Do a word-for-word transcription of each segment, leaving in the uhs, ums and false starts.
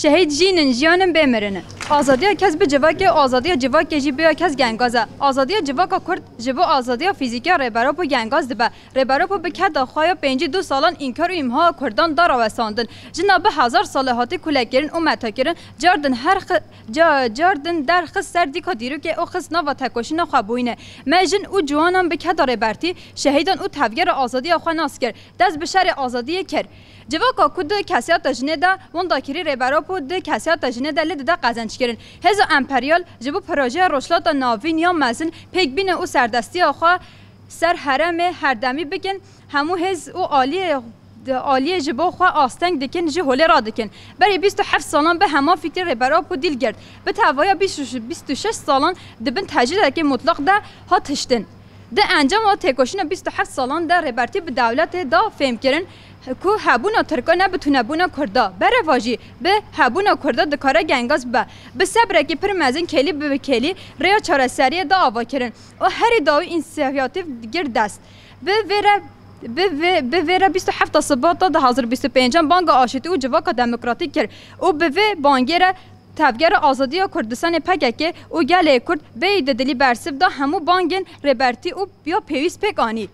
Şehîd jîn in, jiyan in, bê mirin in. Azadiya kes bi civakê û azadiya civakê jî bi ya kes gengaz e. Azadiya civaka Kurd ji bo azadiya fîzîkî ya Rêber Apo gengaz dibe. Rêber Apo bi keda xwe ya pêncî du salan înkar û îmha Kurdan da rawestandin. Jina bi hezar sal e hatî kulekirin û metakirin, cardin her xi-, ca-, cardin derxist ser dîka dîrokê û xist nava tekoşîna xwebûyînê. Me jin û ciwanan bi keda Rêbertî, şehîdan û tevgera azadiya xwe nas kir. Dest bi şerê azadiyê kir. Civaka ku di kesiyata jinê de wenda kirî, Rêber Apo di kesiyata jinê de li dide qezenc kirin. Hêza emperyal ji bo projeya Rojhilata Navîn ya mezin pêk bîne û serdestiya xwe ser herêmê herdemî bikin, hemû hêz û aliyê, aliyê ji bo xwe asteng dikin, ji holê radikin. Berî bîst û heft salan bi hema fikrê Rêber Apo dîl girt. Bi tevaya bîst û şeş salan di bin tecrîdekê mutlaq de hat hiştin. Di encama têkoşîna bîst û heft salan de Rêbertî bi dewletê da fêhm kirin ku hebûna Tirka ne bi tunebûna Kurda, bereva jî bi hebûna Kurda dikare gengaz bibe. Bi sebrekî pir mezin kêlî bi kêlî rêya çareseriyê da ava kirin û herî dawî însiyatîf girt dest. Bi vê re, bi vê, bi vê re bîst û hefta Sibata du hazar bîst û pêncan banga aştî û civaka demokratîk kir û bi vê bangê re tevgera azadiya Kurdistanê P K K û gelê Kurd bêyî di dilî bersiv da hemû bangên Rêbertî û ya pêwîst pêk anî.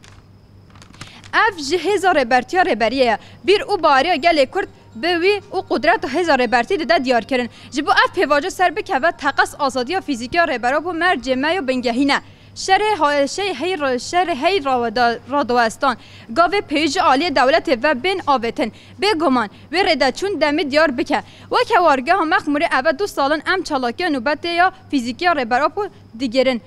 Ev ji hêza Rêbertiya Rêberiyê ye. Bîr û bariya gelê Kurd bi wî û qudret û hêza Rêbertî dide diyar kirin. Ji bo ev pêvajo ser bikeve, teqez azadiya fîzîkî ya Rêber Apo mercê me ya bingehîn e. Şerê ha-, şey hey ra-, şerê hey raweda-, radwestan. Gavê pêwîst ji aliyê dewletê ve bên avêtin. Bêguman, wê rêdeçûn demê diyar bike. Weke wargeha Mexmûrê eve du salan em çalakiya nûbetê ya fîzîkî ya Rêber Apo digirin.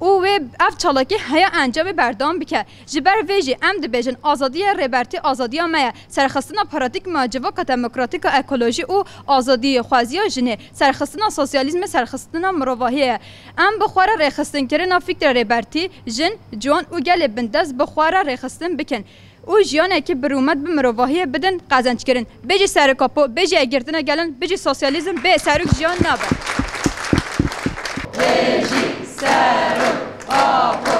Û wê ev çalakî heya encamê berdewam bike. Ji ber vê jî em dibêjin, azadiya Rêbertî azadiya me ye. Serxistina paradîgma civaka demokratîk a ekolojî û azadî xweziya jinê, serxistina sosyalîzmê serxistina mirovahiyê ye. Em bi xwe re rêxistinkirina fikrê Rêbertî, jin, ciwan û gelê bindest bi xwe re rêxistin bikin û jiyanekî bi rûmet bi mirovahiyê bidin qezenc kirin. Bêjî Serok Apo, bêjî Yekgirtina Gelan, bêjî sosyalîzm bê Serok jiyan nabe. Bêjî Serok Apo,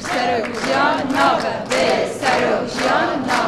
Serok jiyan nabe, bê Serok jiyan nabe.